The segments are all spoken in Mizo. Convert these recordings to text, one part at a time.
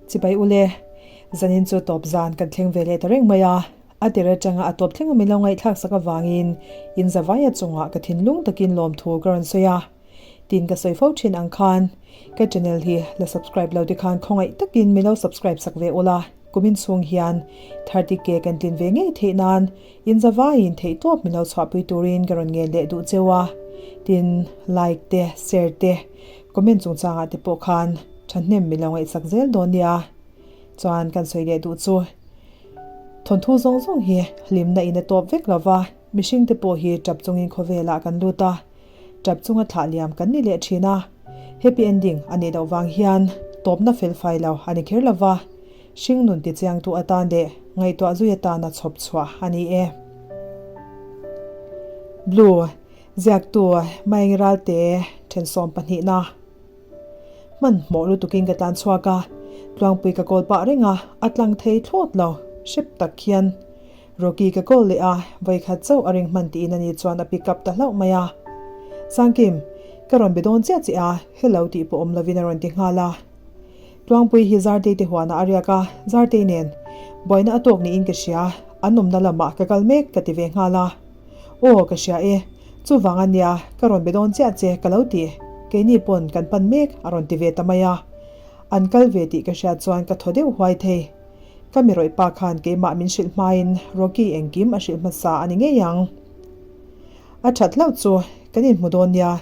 Chibai ule, zanin chu tawp zan kan thleng ve leh ta reng mai a, a tir atanga a tawp thleng a min lo ngaihthlak sak avangin in zavaia chungah ka thinlung takin lawmthu ka rawn sawi a. Tin ka sawi fo thin ang khan ka channel hi la subscribe lo te khan khawngaih takin min lo subscribe sak ve ula, kumin chhung hian 30k kan tlin ve ngei theih nan in zavaiin theihtawp min lo chhuahpui turin ka rawn ngen leh duh cheu a. Tin like te share te comment chungchangah te pawh khan thahnem min lo ngaihsak zel dawn nia. Chuan kan sawi leh duh chu thawnthu zawng zawng hi hlimna in a tawp vek lova mihring te pawh hi tap chungin khawvelah kan lut a. Tap chunga thlah liam kan ni leh thin a, happy ending a nih loh vang hian tawpna fel fai lo a ni kher lova, hringnun tichiangtu atan leh ngaihtuah zui atana chhawp chhuah a ni e. Blue, ziaktu Maengi Ralte thensawm pahnihna. Hmanhmawh lutukin ka tlan chhuak a, tluangpui ka kawl pah reng a, a tlang thei thlawt lo, hrep tak khian. Rocky ka call leh a, vawikhat chauh a ring hman tiin ani chuan a pick up ta hlauh mai a. Sangkim, ka rawn be dawn chiah chiah a, hello tih pawh awm lovin a rawn ti nghal a. Tluangpui hi Zartei te huanah a riak a, Zartei nen buaina a tawk niin ka hria, an awmna lamah ka kal mek ka ti ve nghal a. Aw, ka hria e, chuvang a nia, ka rawn be dawn chiah che ka lo ti, keini pawn kan pan mek a rawn ti ve ta mai a. An kal ve tih ka hriat chuan ka thaw deuh huai thei. Ka mi rawih pa khan keimah min hrilh hmain Rocky engkim a hrilh hmasa a ni ngei ang. A that hlauh chu kan inhmu dawn nia,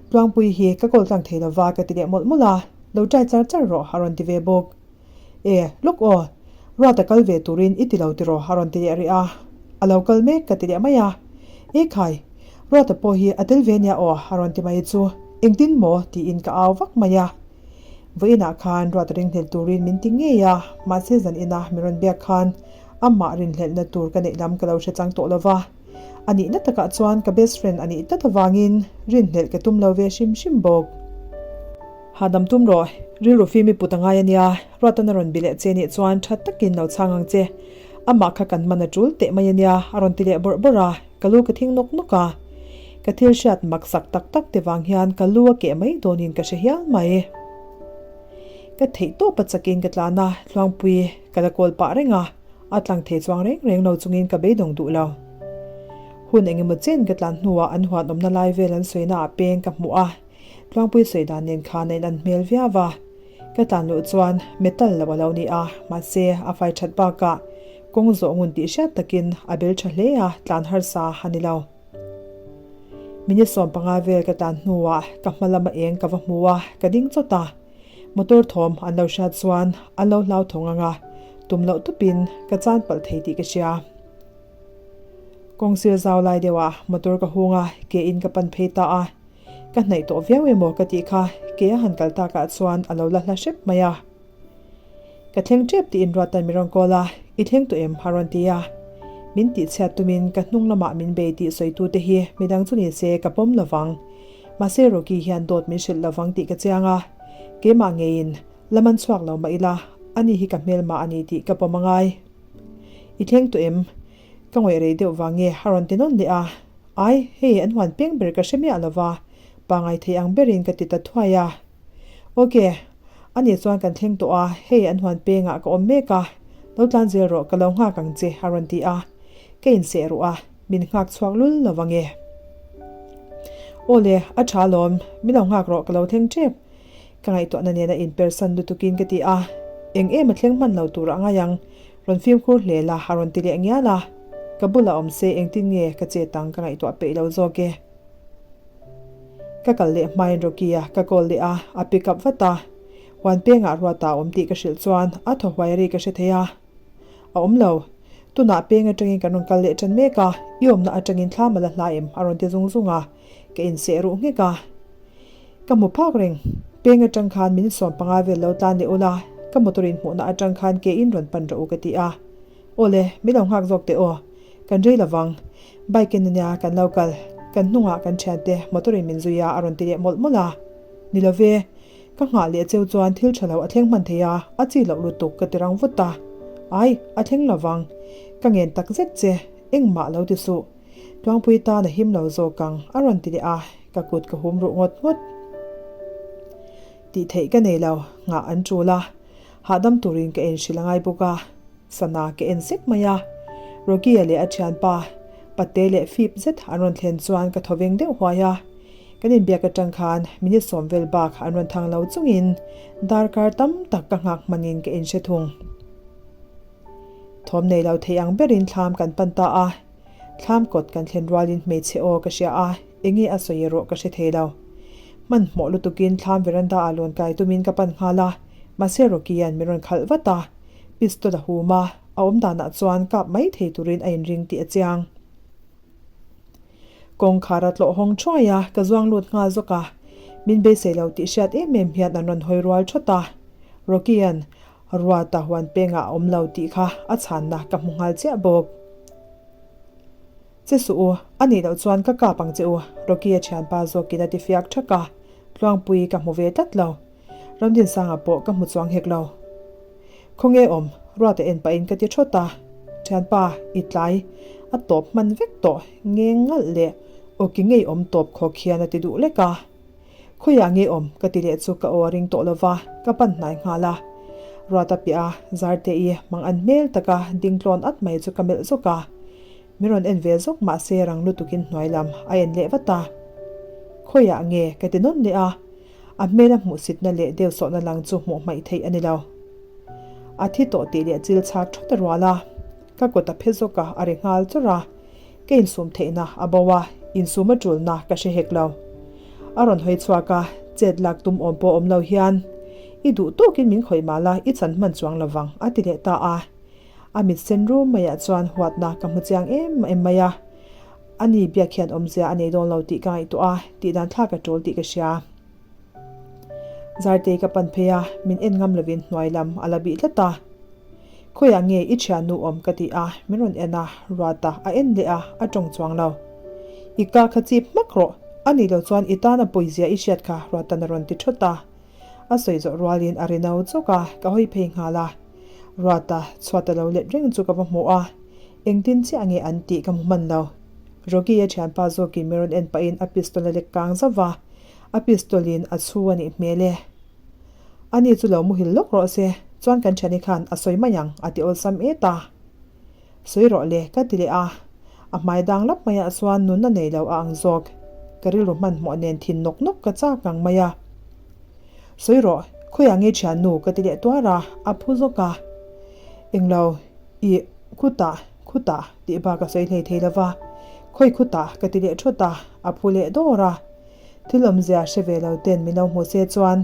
Tluangpui hi ka kawl tlang thei lova ka ti leh mawlh mawlh a, lo try char char rawh a rawn ti ve bawk. E, lawk aw, Ruata kal ve turin i ti lo tiraw a rawn ti leh rih a, a lo kal mek ka ti leh mai a. E khai, Ruata pawh hi a tel ve nia aw a rawn ti mai chu engtin maw tiin ka au vak mai a. Vawiinah khan ruat ringhlelh turin min ti ngei a, mahse zan ina min rawn biak khan amah rinhlelhna tur ka neih lam ka lo hre chang tawh lo va. A nihna takah chuan ka best friend a nih tlat avangin rinhlelh ka tum lo ve hrim hrim bawk. Hahdam tum rawh, rilru fim i put a ngai a nia, Ruatan a rawn bi leh che nih chuan tha takin lo chhang ang che. Amah kha kan man a tul teh mai a nia, a rawn ti leh bawrh bawrh a. Ka lu ka thing nawk nawk a, ka thil hriat mak sak tak tak te vang hian ka lu a keh mai dawnin ka hre hial mai. Ka theih tawp a chakin ka tlan a, Tluangpui ka la kawl pah reng a, a tlang thei chuang reng reng lo chungin ka beidawng duh lo. Hun eng emaw chen ka tlan hnuah an huan awmna lai vel an sawina ah peng ka hmuh a, Tlangpui sawi dan nen khan a in an hmel viau a. Ka tlan luh chuan metal lo a lo ni a, mahse a fai that bakah kawng zawh ngun tih hriat takin a bel tha hle a, tlan harsa a ni lo. Minute 15 vel ka tlan hnuah ka hma lama eng ka va hmu a, ka ding chawt a. Motor thawm an lo hriat chuan an lo hlauthawng ang a, tum loh tupin ka chan palh thei tih ka hria. Kawng sir zau lai deuhah motor ka hung a, ke in ka pan phei ta a. Ka hnaih tawh viau emaw ka tih kha ke a han kal takah chuan a lo la hla hrep mai a. Ka thleng tep tiin Ruatan min rawn call a, I thleng tawh em? a rawn ti a. Min tihchhiat tumin ka hnung lamah min bei tih sawitute hi midang chu ni se ka pawm lovang. Mahse Rocky hian dawt min hrilh lovang tih ka chiang a. Keimah ngeiin la man chhuak lo mah ila, ani hi ka hmelmah a ni tih ka pawm angai. I thleng tawh em? Ka ngawih rei deuh vang nge a rawn ti nawn leh a. Ai, hei an huan peng ber ka hre miah lo va, pangai thei ang berin ka ti ta thuai a. Ok, ani chuan kan thleng tawh a, hei an huan pengah ka awm mek a, lo tlan zel rawh ka lo nghak ang che a rawn ti a. Ka inseh ruh a, min nghak chhuak lul lo vang e. Aw le, a tha alawm, min lo nghak rawh ka lo thleng tep. Ka ngaihtuahna nena inpersan lutukin ka ti a, eng em a thleng hman lo tur a ngai ang, Rawn fimkhur hle la, a rawn ti leh ngial a. Ka bulah awm se engtin nge ka chet ang ka ngaihtuah peih lo zawk e. Ka kal leh hmain Rocky-a ka call leh a, a pick up vat a. Huan pengah Ruata a awm tih ka hrilh chuan a thaw huai ri ka hre thei a. A awm lo. Tunah peng atangin kan rawn kal leh tan mek a, i awmna atangin thlam a la hla em? a rawn ti zung zung a. Ka inseh ruh nghek a. Ka hmu phak reng. Peng atang khan min 15 vel lo tlan leh ula, ka motor in hmuhna atang khan ke in rawn pan rawh u ka ti a. Awle, min lo nghak zawk teh aw. Kan rei lovang. Bike in ania kan lo kal. Kan hnungah kan thiante motor in min zui a a rawn ti leh mawlh mawlh a. Ni lo ve. Ka nghah leh cheu chuan thil tha lo a thleng hman thei a, a chi loh lutuk ka ti rang vut a. Ai, a thleng lovang. Ka ngen tak zet che, engmah lo ti suh. Tluangpui tan a him lo zawk ang, a rawn ti leh a, ka kut ka hum ruh ngawt ngawt. Tih theih ka nei lo, nghah an tul a. Hahdam turin ka enhrilh a ngai bawk a, sana ka en sek mai a. Rocky-a leh a thianpa, Pate leh fip zet an rawn thlen chuan ka thaw veng deuh huai a. Kan inbiak atang khan minute sawm vel bak an rawn thang lo chungin darkar tam tak ka nghak hmanin ka inhre thung. Thawm nei lo thei ang berin thlam kan pan ta a. Thlam kawt kan thlen rualin hmeichhe aw ka hria a, enge a sawi erawh ka hre thei lo. Hmanhmawh lutukin thlam veranda ah lawn kai tumin ka pan nghal a, mahse Rocky-a'n min rawn khalh vat a, pistol a hum a, a awm danah chuan kap mai thei turin a inring tih a chiang. Kawngkhar a tlawh hawng thuai a, ka zuang lut nghal zawk a, min beisei lo tih hriat em em hian an rawn hawi rual thawt a, Rocky-a'n Ruata huan pengah a awm lo tih kha a chhanna ka hmu nghal chiah bawk. Che suh u, a nih loh chuan ka kap ang che u, Rocky-a thianpa zawkin a ti fiak thak a, Tluangpui ka hmu ve tlat lo. Ramdinsanga pawh ka hmu chuang hek lo. Khawnge awm, Ruata en pahin ka ti thawt a, Thianpa, i tlai, a tawp hman vek tawh, ngeng ngalh leh awki ngei awm tawp khawk hian a ti duh lek a. Khawiah nge awm? ka ti leh chu ka aw a ring tawh lo va, ka pan hnai nghal a. Ruata piah a Zarteii mang an hmel taka ding tlawn at mai chu ka melh zawk a. Min rawn en ve zawk mah se rang lutukin hnuai lam a en leh vat a. Khawiah nge? ka ti nawn leh a. A hmela hmuhsitna leh deuhsawhna lang chu hmuh hmaih theih a ni lo. A thi tawh tih leh chil chhak thawt a rual a. Ka kut a phe zawk a, a ri nghal chawrh a. Ka insum theihna a bo a, insum a tulna ka hre hek lo. A rawn hawi chhuak a, chet lak tum awm pawh awm lo hian, I duh tawkin min khawih mah la, i chan hman chuang lo vang, a ti leh ta a. A mit sen rum maiah chuan huatna ka hmu chiang em em mai a. Ani biak hian awmzia a nei dawn lo tih ka ngaihtuah a, tihdan thlak a tul tih ka hria. Zartei ka pan phei a, min en ngam lovin hnuai lam a la bih tlat a. Khawiah nge i thiannu awm ka ti a, min rawn en a, Ruata a en leh a, a tawng chuang lo. I ka kha chip hmak rawh, a nih loh chuan i tan a pawizia i hriat kha Ruatan a rawn ti thawt a. A sawi zawh rualin a ri no chawk a, ka hawi phei nghal a. Ruata chhuat a lo let reng chu ka va hmu a, engtin chiah nge an tih ka hmu hman lo. Rocky-a thianpa zawkin min rawn en pahin a pistol a lek kang zauh va, A pistol in a chhu a nih hmel e. Ani chu lo muhil lawk rawh se, chuan kan thiani khan a sawi mai ang a ti awlsam et a. Sawi rawh le ka ti leh a, a hmai dang lap maiah chuan nunna nei lo a ang zawk. Ka rilru hmanhmawh nen thin nawk nawk ka chak ngang mai a. Sawi rawh, khawiah nge thiannu ka ti leh tuar a, a phu zawk a. Englo, ih, khutah, khutah tih bak a sawi hlei thei lo va. Khawi khutah ka ti leh thawt a, a phu leh dawr a. Thil awmzia hre ve lo ten min lo hmu se chuan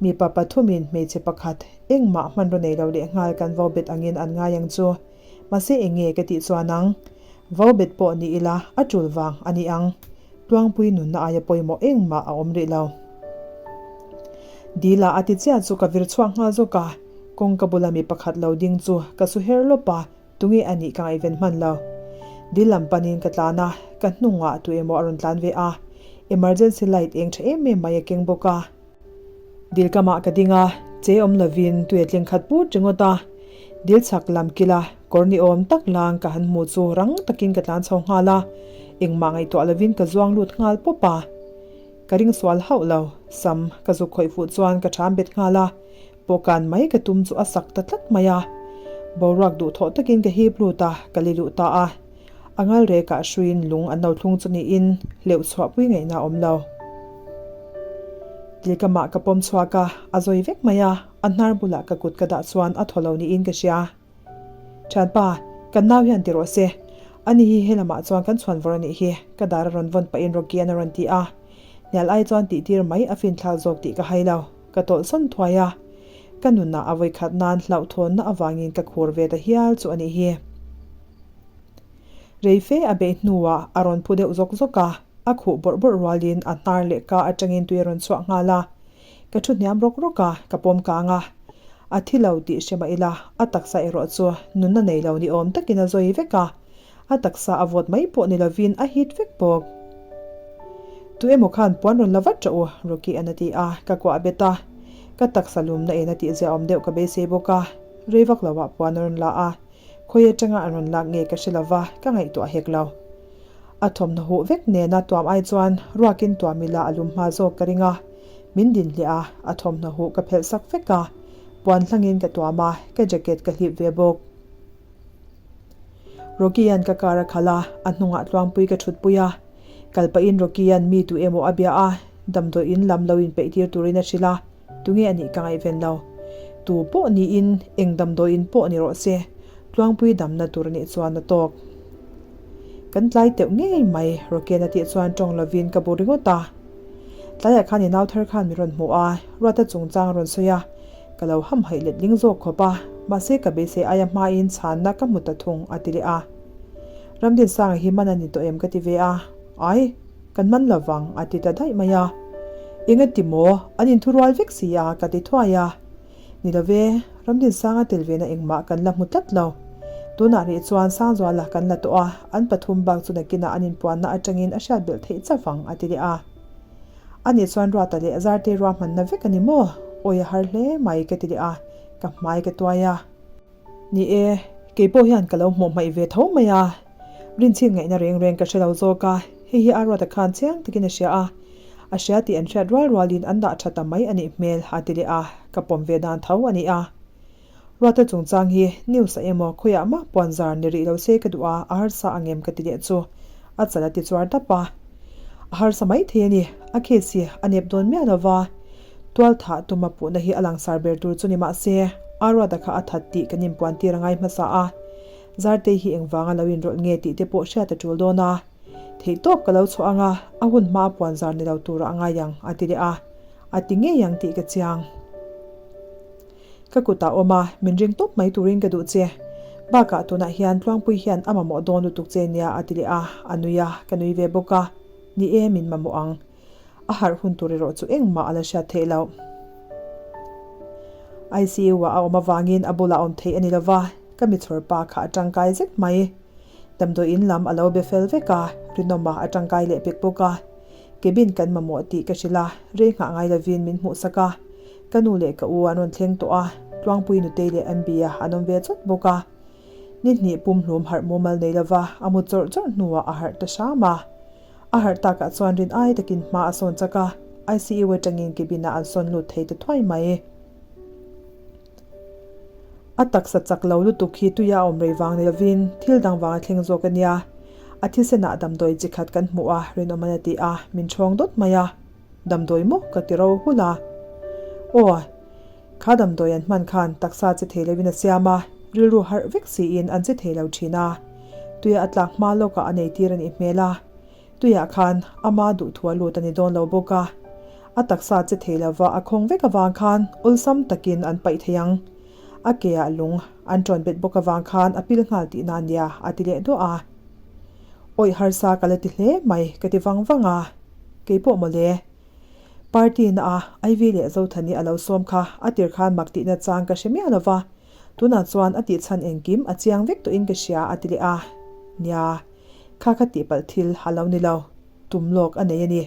mipa pathumin hmeichhe pakhat engmah hmanraw nei lo leh nghal kan vo bet angin an ngai ang chu. Mahse eng nge ka tih chuan ang? Vo bet pawh ni ila a tul vang a ni ang. Tluangpui nunna aia pawimawh engmah a awm rih lo. Dila a ti chiah chu ka vir chhuak nghal zawk a, kawngka bula mi pakhat lo ding chu ka su her lawp a, Tunge a nih ka ngaihven hman lo. Dil lam panin ka tlan a, ka hnungah tu emaw a rawn tlan ve a. Emergency light eng tha em em mai a keng bawk a. Dil kamah ka ding a, che awm lovin tui a tling khat put ringawt a. Dil chhak lam kila kawr ni awm tak lang ka han hmu chu rang takin ka tlan chho nghal a, engmah ngaihtuah lovin ka zuang lut nghal pawp a. Ka ring sual hauh lo, sam ka zuk khawih fuh chuan ka ṭham bet nghal a. Pawhkan mai ka tum chu a sak ta tlat mai a, boruak duhthawh takin ka hip lut a, ka li luh ta a. A ngal rekah hruiin lung an lo thlung chu niin hleuh chhuahpui ngaihna a awm lo. Tilkamah ka pawm chhuak a, a zawi vek mai a, a hnar bulah ka kut ka dah chuan a thaw lo niin ka hria. Thianpa, kan nau hian ti rawh se. Ani hi he lamah chuan kan chhuan vawr a nih hi, ka dar a rawn vawn pahin Rocky-a'n a rawn ti a. Hnial ai chuan tihtir mai a finthlak zawk tih ka hai lo. Ka tawlhsawn thuai a, ka nunah a vawikhat nan hlauhthawnna avangin ka khur ve ta hial chu a nih hi. Rei fe a beih hnuah a rawn phu deuh zawk zawk a, a khuh bawrh bawrh rualin a hnar leh ka atangin tui a rawn chhuah nghal a. Ka thu hniam rawk rawk a, ka pawm kang a. A thi lo tih hre mah ila, a taksa erawh chu nunna nei lo ni awm takin a zawi vek a. A taksa a vawt mai pawh ni lovin a hit vek bawk. Tu emaw khan puan rawn la vat rawh u, Rocky an a ti a, ka kuah bet a. Ka taksa lumna in a tihzia awm deuh ka beisei bawk a, rei vak lo ah puan a rawn la a. Khawi atanga an rawn lak nge ka hre lo va, ka ngaihtuah hek lo. A thawmhnaw huh vek nena tuam ai chuan ruakin tuam ila a lum hma zawk ka ring a. Min din hliah a, a thawmhnaw huh ka phelh sak vek a. Puan hlangin ka tuam a, ka jacket ka hlip ve bawk. Rocky-a'n ka car a khalh a, a hnungah tluangpui ka thutpui a. Kal pahin Rocky-a'n mi tu emaw a bia a, damdawi in lam lo inpeih tir turin a hrilh a, tunge a nih ka ngaihven lo. Tu pawh niin eng damdawi in pawh ni rawh se, tluangpui damna tur a nih chuan a tawk. Kan tlai teuh ngei mai, Rocky-a'n a tih chuan tawng lovin ka bu ringawt a. Tlaiah khan i nau thar khan mi rawn hmu a, Ruata chungchang a rawn sawi a, Ka lo hamhaih letling zawk khawp a, mahse ka beisei aia hmain chhanna ka hmu ta thung, a ti leh a. Ramdinsanga hi man a ni tawh em ka ti ve a, Ai, kan man lo vang, a ti ta daih mai a. Eng a ti maw, an inthurual vek si a, ka ti thuai a. Ni lo ve, Ramdinsanga tel vena engmah kan la hmu tlat lo. Tunah rih chuan Sangzuala kan la tawh a, an pathum bak chu nakinah an inpuanna atangin a hriat belh theih chauh vang, a ti leh a. Ani chuan Ruata leh Zarte ruahmanna vek a ni maw? Awi a har hle mai ka ti leh a, ka hmai ka tuai a. Ni e, kei pawh hian ka lo hmuh hmaih ve tho mai a. Rinchhin ngaihna reng reng ka hre lo zawk a, hei hi a Ruata khan chiang takin a hria a. A hria tih an hriat rual rualin an dah tha ta mai a nih hmel a ti leh a, ka pawm ve dan tho a ni a. Ruata chungchang hi news ah emaw khawiah mah puan zar ni rih lo se ka duh a, a harsa ang em ka ti leh chu a chal a ti chuar dap a. A harsa mai thei a ni, a case hi a nep dawn miah lo va, tual thah tuma puhna hi a langsar ber tur chu ni mah se, a Ruata kha a that tih kan inpuan tir a ngai hmasa a, Zartei hi engvanga lo inrawlh nge tih te pawh hriat a tul dawn a, theihtawp ka lo chhuah ang a, a hun hma a puan zar ni lo turah a ngai ang a ti leh a, a ti ngei ang tih ka chiang. Ka kutah awm a, min ring tawp mai turin ka duh che. Bakah tunah hian Tluangpui hian a mamawh dawn lutuk che nia a ti leh a, a nui a, ka nui ve bawk a. Ni e, min mamawh ang. A harh hun tur erawh chu engmah a la hriat theih loh. ICU-ah a awm avangin a bulah awm theih a ni lova, ka michhawr pa kha a tangkai zet mai. Damdawi in lam a lo be fel vek a, Rinawma a tangkai leh pek bawk a. Cabin kan mamawh tih ka hrilh a, rei nghah ngai lovin min hmuhsak a. Ka nu leh ka u an rawn thleng tawh a, Tluangpui nutei leh Amby-a an awm ve chawt bawk a. Ni hnih pumhlum harh mumal nei lova a mu chawrh chawrh hnuah a harh ta hram a. A harh takah chuan rin ai takin hma a sawn chak a, ICU atangin cabin-ah an sawn lut thei ta thuai mai. A taksa chak lo lutuk hi tuia a awm rei vang ni lovin thil dang vang a thleng zawk a nia. A thisenah damdawi chi khat kan hmuh a, rinawm a ti a, min ṭhawng dawt mai a. Damdawi maw ka ti ro hulh a. Aw, kha damdawi an hman khan taksa che thei loin a siam a, rilru harh vek siin an che thei lo thin a. Tuia a tlak hma lawkah a nei tir a nih hmel a. Tuiah khan ama duhthu a lut a ni dawn lo bawk a. A taksa che thei lova a khawng vek avang khan awlsam takin an paih thei ang. A keah lung an ṭawn bet bawk avang khan a pil nghal tihna a nia a ti leh duah a. Awih harsa ka la ti hle mai ka ti vang vang a. Kei pawh mawle. Party na a Ivy leh Zothani a lo sawm kha a tir khan mak tihna chang ka hre miah lo va, tunah chuan a tihchhan engkim a chiang vek tawhin ka hria a ti leh a. Nia, kha kha tihpalh thil a lo ni lo, tum lawk a nei a ni.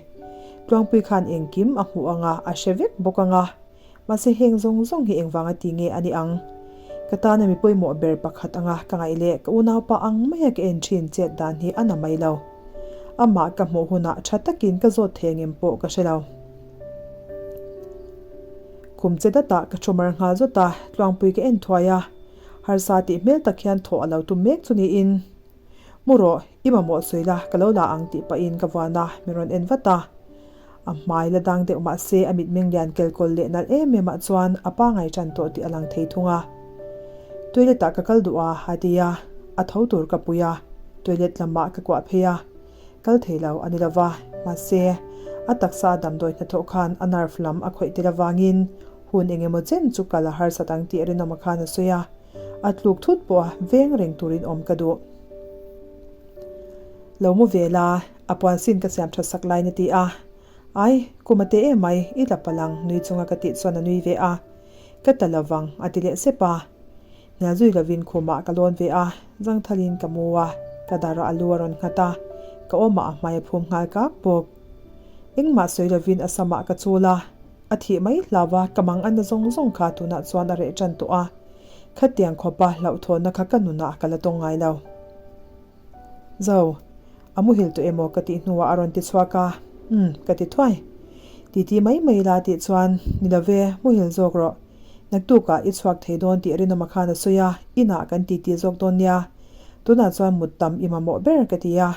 Tluangpui khan engkim a hmuh ang a, a hre vek bawk ang a. Mahse heng zawng zawng hi engvanga ti nge a ni ang? Ka tana mi pawimawh ber pakhat anga ka ngaih leh ka unaupa ang maia ka en thin chet dan hi a na mai lo. Amah ka hmuh hunah tha takin ka zawt thei angem pawh ka hre lo. Khum che datah ka thu mar nghal zawt a, tluangpui ka en thuai a. Harsa tih hmel tak hian thawh a lo tum mek chu niin. Mu rawh, i mamawh sawi la, ka lo la ang tih pahin ka vuan a, min rawn en vat a. A hmai la dang deuh mah se a mitmeng lian kelkawl leh nalh em em ah chuan a pa ngai tan tawh tih a lang thei thung a. Toilet ah ka kal duh a, a ti a, a tho tur ka pui a, toilet lamah ka kuah phei a, kal thei lo a ni lo va, mahse a taksa a damdawi hnathawh khan a nerve lam a khawih tel avangin hun eng emaw chen chu kal a harsat ang tih rinawm a khan a sawi a, a tluk thut pawh a veng reng turin awm ka duh. Lo mu ve la, a puan sin ka siam that sak lain a ti a. Ai, kum a te em mai, i la palh ang, nui chunga ka tih chuan a nui ve a. Ka ta lo vang, a ti leh sep a. Hnial zui lovin khumah ka lawn ve a, zangthalin ka mu a, ka darah a lu a rawn nghat a, ka awmah a hmai a phum nghal kak bawk. Engmah sawi lovin a samah ka chul a, a thih mai hlau a, ka mang anna zawng zawng kha tunah chuan a reh tan tawh a. Khatiang khawpa hlauhthawnna kha ka nunah ka la tawng ngai lo. Zo, a muhil tawh emaw ka tih hnuah a rawn ti chhuak a, Umm, ka ti thuai. Titi mai mai la tih chuan, Ni lo ve, muhil zawk rawh. Naktukah i chhuak thei dawn tih Rinawma khan a sawi a, inah kan titi zawk dawn nia. Tunah chuan mut tam i mamawh ber ka ti a.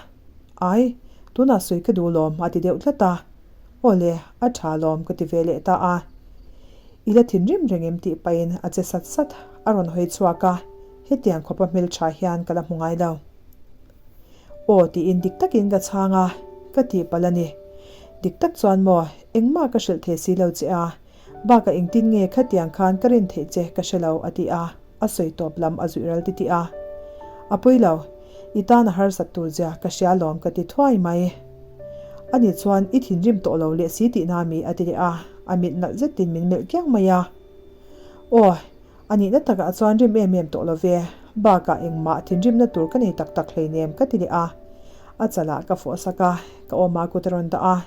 Ai, tunah sawi ka duh lawm a ti deuh tlat a. Aw le, a tha lawm ka ti ve leh ta a. I la thinrim reng em tih pahin a che sat sat a rawn hawi chhuak a, hetiang khawpa hmeltha hian ka la hmu ngai lo. Aw tiin dik takin ka chhang a, ka tihpalh a ni. Dik tak chuan maw, engmah ka hrilh thei si lo che a, bakah engtin nge khatiang khan ka rin theih che ka hre lo a ti a, a sawi tawp lam a zuih ral titih a. A pawi lo, i tan a harsat tur zia ka hria lawm ka ti thuai mai. Ani chuan i thinrim tawh lo leh si tihna mi a ti leh a, a mit nalh zetin min melh kiang mai a. Aw. A nihna takah chuan rim em em tawh lo ve, bakah engmah thinrimna tur ka nei tak tak hleinem ka ti leh a. A chalah ka fawh sak a, ka awmah kut a rawn dah a.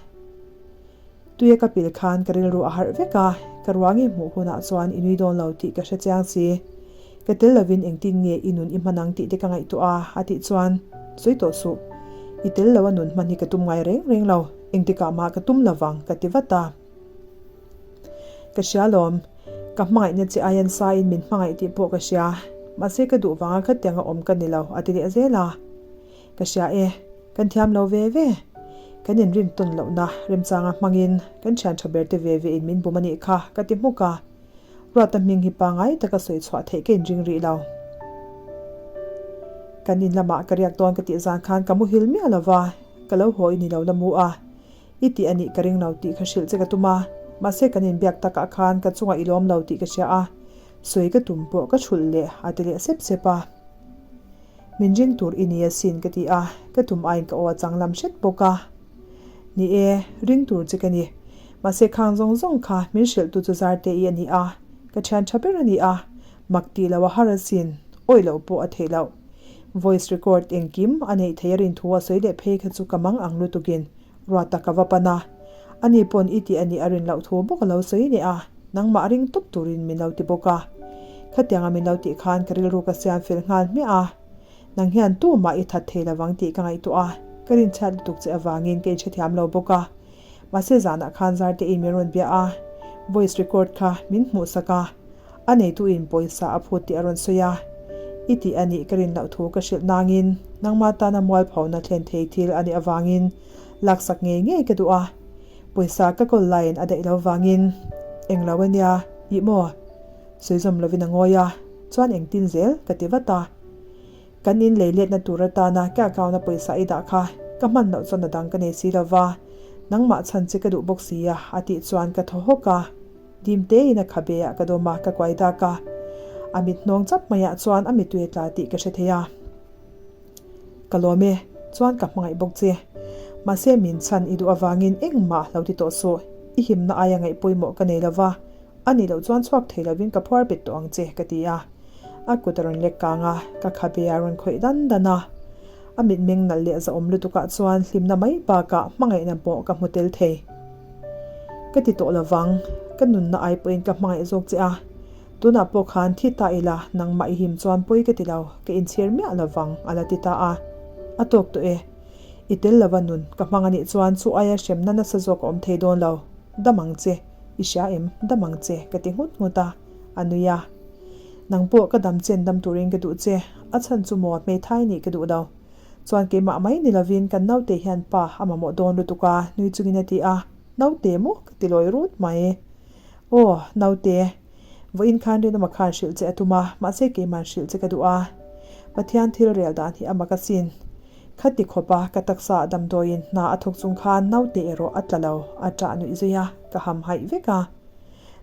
Tuia ka pil khan ka rilru a harh vek a, ka ruang i hmuh hunah chuan i nui dawn lo tih ka hre chiang si. Ka tel lovin engtin nge i nun i hman ang tih te ka ngaihtuah a, a tih chuan, Sawi tawh suh. I tel lo a nun hman hi ka tum ngai reng reng lo, engtikah mah ka tum lovang ka ti vat a. Ka hria lawm, ka hmangaihna che aian saiin min hmangaih tih pawh ka hria, mahse ka duh vanga khatianga awm ka ni lo a ti leh zel a. Ka hria e, kan thiam lo ve ve. Kan inrin tawn lohna remchanga hmangin kan thian tha ber te ve ve in min bum a nih kha ka ti hmuk a. Ruata hming hi pangai taka sawi chhuah theih ka inring rih lo. Kan in lamah ka riak dawn ka tih zan khan ka muhil miah lova, ka lo haw i ni lo la mu a. I tih a nih ka ring lo tih ka hrilh che ka tum a, mahse kan inbiak takah khan ka chungah i lawm lo tih ka hria a, sawi ka tum pawh ka thulh leh a ti leh sep sep a. Min ring tur i ni asin ka ti a, ka tum aiin ka aw a chang lam hret bawk a. Ni e, ring tur che ka ni. Mahse khang zawng zawng kha min hrilh tu chu Zarte i a ni a, ka thian tha ber a ni a, mak tih loh a har asin, awih loh pawh a theih loh. Voice record engkim a neih theih a rin thu a sawi leh phei kha chu ka mang ang lutukin Ruata ka va pan a, ani pawn i tih a nih a rin loh thu bawk a lo sawi leh a, nangmah ring tawp turin min lo ti bawk a. Khatianga min lo tih khan ka rilru ka siam fel nghal hmiah a, nang hian tumah i that thei lovang tih ka ngaihtuah a, ka rinchhiat lutuk che avangin ka inhrethiam lo bawk a. Mahse zanah khan Zarte in min rawn bia a, voice record kha min hmuhsak a, a neitu in pawisa a phut tih a rawn sawi a, i tih a nih ka rin loh thu ka hrilh nangin nangma tana mualphona thlen thei thil a nih avangin laksak ngei ngei ka duh a, pawisa ka kawl laiin a daih lo vangin englo a nia, ih maw? Sawi zawm lovin a ngawi a, chuan engtin zel ka ti vat a. Kan in lei letna tur atana ka account a pawisa i dah kha ka hman loh chuan a dang ka nei si lova, nangmah chhan che ka duh bawk si a a tih chuan ka thaw hawk a. Dim tein a khabe ah ka dawm a, ka kuai dak a. A mit hnawng chap maiah chuan a mittui a tla tih ka hre thei a. Ka lawm e, chuan ka hmangaih bawk che. Mahse min chhan i duh avangin engmah lo ti tawh suh, i himna aia ngaih pawimawh ka nei lova, a nih loh chuan chhuak thei lovin ka phuar bet tawh ang che ka ti a. A kut a rawn lek kang a, ka khabe a rawn khawih dan dan a. A mitmeng nalh leh zahawm lutukah chuan hlimna mai bakah hmangaihna pawh ka hmu tel thei. Ka ti tawh lovang, ka nunna ai pawhin ka hmangaih zawk che a, tunah pawh khan thi ta ila nangmah i him chuan pawi ka ti lo, ka inchhir miah lovang a la ti ta a. A tawk tawh e. I tel lova nun ka hmang anih chuan chu aia hremna nasa zawk a awm thei dawn lo. Dam ang che, i hria em, dam ang che ka ti nghut nghut a, a nui a. Nang pawh ka dam chen dam turin ka duh che, a chhan chu maw hmeithai nih ka duh lo. Chuan keimah mai ni lovin kan naute hian pa a mamawh dawn lutuk a, nui chungin a ti a, Naute maw? ka ti lawi rut mai. Aw, naute. Vawiin khan rinawma khan hrilh che a tum a, mahse keiman hrilh che ka duh a. Pathian thil rel dan hi a mak asin. Khati khawpa ka taksa ah damdawiin hna a thawk chung khan naute erawh a tla lo, a ṭah nuih zui a, ka hamhaih vek a.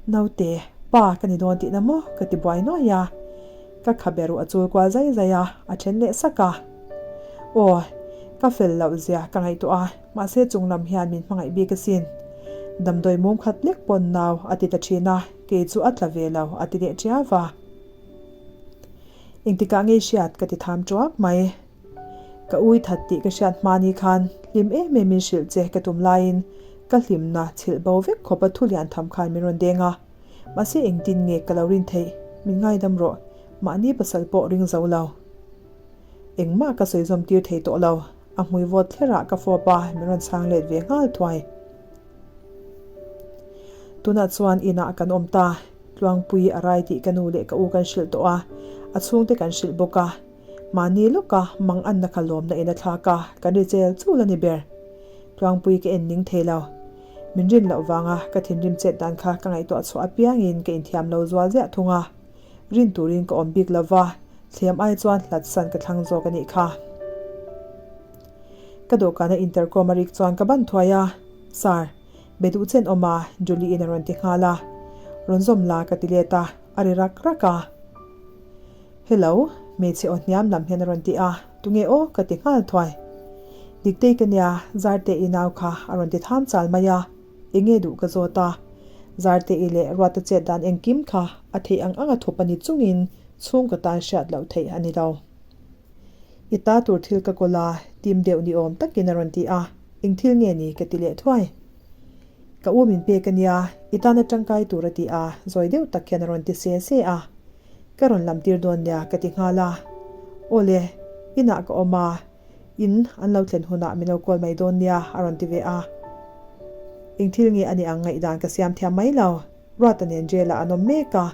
Naute, pa ka ni dawn tihna maw? ka ti buai nuai a. Ka khabe ruh a chul kual zai zai a, a then leh sak a. Aw, ka fel loh zia ka ngaihtuah a, mahse chung lam hian min hmangaih bik asin. Damdawi mum khat lek pawn nau a ti ta thin a, kei chu a tla ve lo a ti leh ṭiau va. Engtikah ngei hriat ka ti tham ṭuak mai. Ka ui that tih ka hriat hma ni khan hlim em em in hrilh che ka tum laiin ka hlimna chhilh bo vek khawp a thu lian tham khan min rawn deng a. Mahse engtin nge ka lo rin theih? Min ngaidam rawh. Mahni pasal pawh ring zo lo. Engmah ka sawi zawm tir thei tawh lo. A hmui vawt thlerah ka fawp a, min rawn chhang let ve nghal thuai. Tunah chuan inah kan awm ta. Tluangpui a rai tih ka nu leh ka u kan hrilh tawh a, a chhungte kan hrilh bawk a. Mahni lawka mang anna kha lawmna in a thlak a, kan ri chel chul a ni ber. Tluangpui ka en ning thei lo. Min rin loh vanga ka thinrim chet dan kha ka ngaihtuah chhuah apiangin ka inthiam lo zual ziah thung a. Rin turin ka awm bik lova, thlem ai chuan hlat san ka thlang zawk a nih kha. Ka dawhkana intercom a rik chuan ka ban thuai a, Sir, be duh chen awm a, Julie in a rawn ti nghal a. Rawn zawm la ka ti let a, a ri rak rak a. Hello, hmeichhe aw hniam lam hian a rawn ti a, tunge aw ka ti nghal thuai. Diktei ka nia, Zarte i nau kha a rawn ti tham chal mai a, enge duh ka zawt a. Zarte i leh Ruata chet dan engkim kha a theih ang ang a thup a ni chungin chhungkaw tan hriat loh theih a ni lo. I ta tur thil ka kawl a, tim deuh ni awm takin a rawn ti a, eng thil nge ni ka ti leh thuai. Ka u min pek a nia, i tana tangkai tur a ti a, zawi deuh tak hian a rawn ti se se a. Ka rawn lam tir dawn nia ka ti nghal a. Awle, inah ka awm a, in an lo thlen hunah min lo call mai dawn nia a rawn ti ve a. Eng thil nge a nih ang ngaihdan ka siam thiam mai lo. Ruata nen jail ah an awm mek a,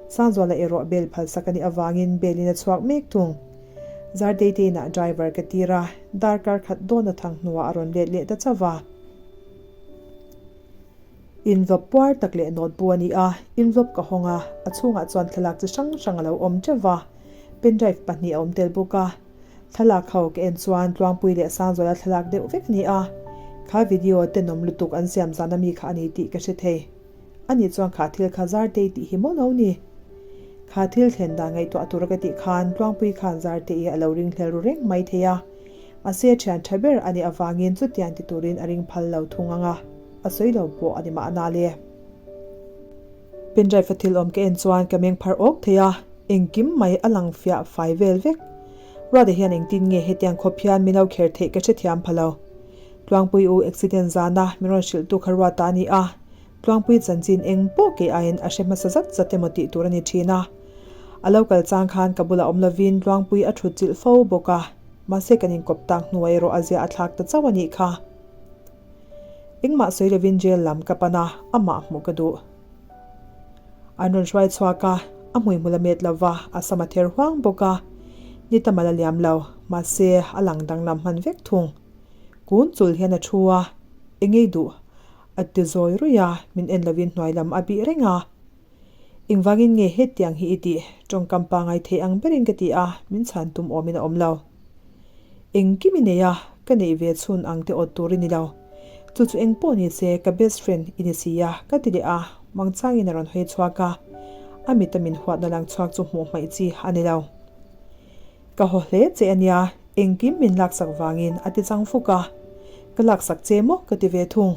Sangzuala erawh bail phalsak a nih avangin bail in a chhuak mek thung. Zardei te inah driver ka tir a, darkar khat dawn a thang hnuah a rawn let leh ta chauh a. Envelope puar tak leh note bu a ni a, envelope ka hawng a, a chhungah chuan thlalak chi hrang hrang a lo awm teuh va, pendrive pahnih a awm tel bawk a. Thlalak ho ka en chuan Tluangpui leh Sangzuala thlalak deuh vek a ni a, kha video tenawm lutuk an siam zan ami kha a ni tih ka hre thei. Ani chuan kha thil kha Zartei tih hi maw lo ni? Kha thil thlen dan ngaihtuah tura ka tih khan Tluangpui khan Zartei a lo ringhlel ru reng mai thei a. Mahse thian tha ber a nih avangin chutiang ti turin a ring phal lo thung ang a, a sawi lo pawh a ni mahna le. Pendrive a thil awm ka en chuan ka meng phar awk thei a, engkim mai a lang fiah fai vel vek. Ruata hian engtin nge hetiang khawp hian min lo kher theih ka hrethiam pha lo. Tluangpui u accident zana min rawn hrilh tu kha Ruata a ni a, Tluangpui chanchin eng pawh kei aiin a hre hmasa zat zat emaw tih tur a ni thin a. A lo kal chang khan ka bulah awm lovin Tluangpui a thut chilh fo bawk a, mahse kan inkawp tak hnuai erawh a zia a thlak ta chauh a nih kha. Engmah sawi lovin jail lam ka pan a, amah hmuh ka duh. An rawn hruai chhuak a, a hmuihmul a met lova, a sam a ther huang bawk a. Ni tam a la liam lo, mahse a lang danglam hman vek thung. Kun chul hian a thu a, engei duh A ti zawi ruih a, min en lovin hnuai lam a bih reng a. Engvangin nge hetiang hi i tih? Tawngkam pangai thei ang berin ka ti a, min chhan tum awmin a awm lo. Engkim i nei a, ka neih ve chhun ang te awt tur i ni lo. Chu chu eng pawh ni se, ka best friend i ni si a, ka ti leh a, mangchangin a rawn hawi chhuak a. A mita min huatna lang chhuak chu hmuh hmaih chi a ni lo. Ka haw hle che a nia, engkim min laksak vangin a ti chang fuk a. Ka laksak che maw ka ti ve thung.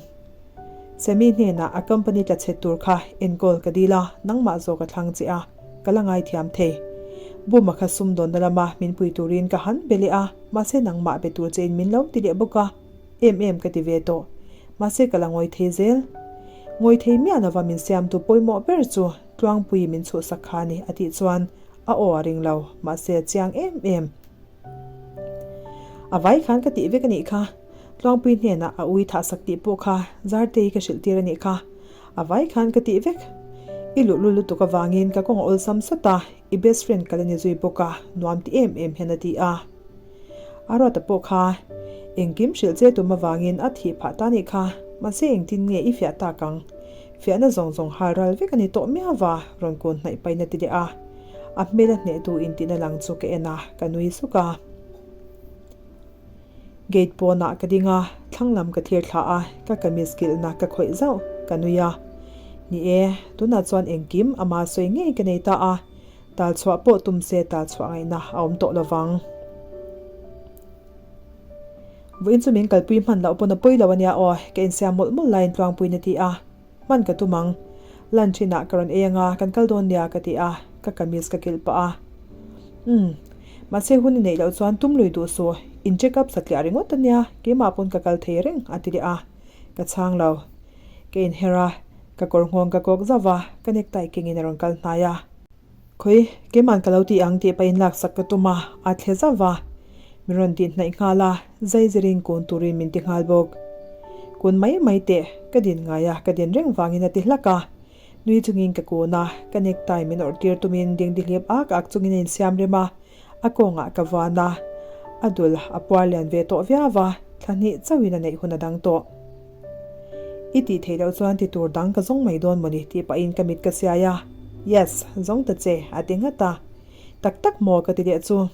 Sammy hnenah a company tla chhe tur kha enkawl ka dil a, nangmah zawk a thlang che a, ka la ngaithiam thei. Buma kha sumdawnna lama min pui turin ka han be leh a, mahse nangmah be tur chein min lo ti leh bawk a, em em ka ti ve tawh. Mahse ka la ngawi thei zel. Ngawi thei miah lova min siamtu pawimawh ber chu Tluangpui min chhuhsak kha a ni a tih chuan a aw a ring lo, mahse a chiang em em. A vai khan ka tih vek a nih kha. Tluangpui hnenah a ui thah sak tih pawh kha Zartei ka hrilh tir a nih kha. A vai khan ka tih vek. I luhlul lutuk avangin ka kawng a awlsam sat a, i best friend ka la ni zui bawk a, nuam ti em em hian a ti a. A Ruata pawh kha engkim hrilh che tum avangin a thih phah ta nih kha, mahse engtin nge i fiah tak ang? Fiahna zawng zawng hal ral vek a ni tawh miau va, rawn kun hnaih pain a ti leh a. A hmel a hneh duh intihna lang chu ka en a, ka nui suk a. Gate pawnah ka ding a, thlang lam ka thlir thla a, ka kamis kilhna ka khawih zauh, ka nui a. Ni e, tunah chuan engkim ama sawi ngei ka nei ta a, tal chhuah pawh tum se tal chhuah ngaihna a awm tawh lovang. Vawiin chu min kalpui hman loh pawn a pawi lo a nia aw, ka insiam mawlh mawlh laiin Tluangpuiin a ti a, hman ka tum ang. Lunch inah ka rawn ei anga kan kal dawn nia ka ti a, ka kamis ka kilh pah a. Umm, mahse hun i neih loh chuan tum lui duh suh, in check up satliah ringawt a nia, keimah pawn ka kal thei reng a ti leh a, ka chhang lo. Ka inher a, ka kawr nghawng ka kawk zauh va, ka necktie kengin a rawn kal hnai a. Khawi, keiman ka lo ti ang tih pahin laksak ka tum a, a thle zauh va. Min rawn tih hnaih nghal a, zai zirin kun turin min ti nghal bawk. Kun mai mai teh, ka din ngai a, ka din reng vangin a ti hlak a. Nui chungin ka kun a, ka necktie min awrh tir tumin dingdihlip ak ak chungin a insiam rem a, a kawngah ka vuan a, a dul a puar lian ve tawh viau a, thla hnih chauhin a neih hun a dang tawh. I tih theih loh chuan ti tur dang ka zawng mai dawn mawni tih pahin ka mit ka siai a, Yes, zawng ta che, a ti nghat a. Tak tak maw ka ti leh chu.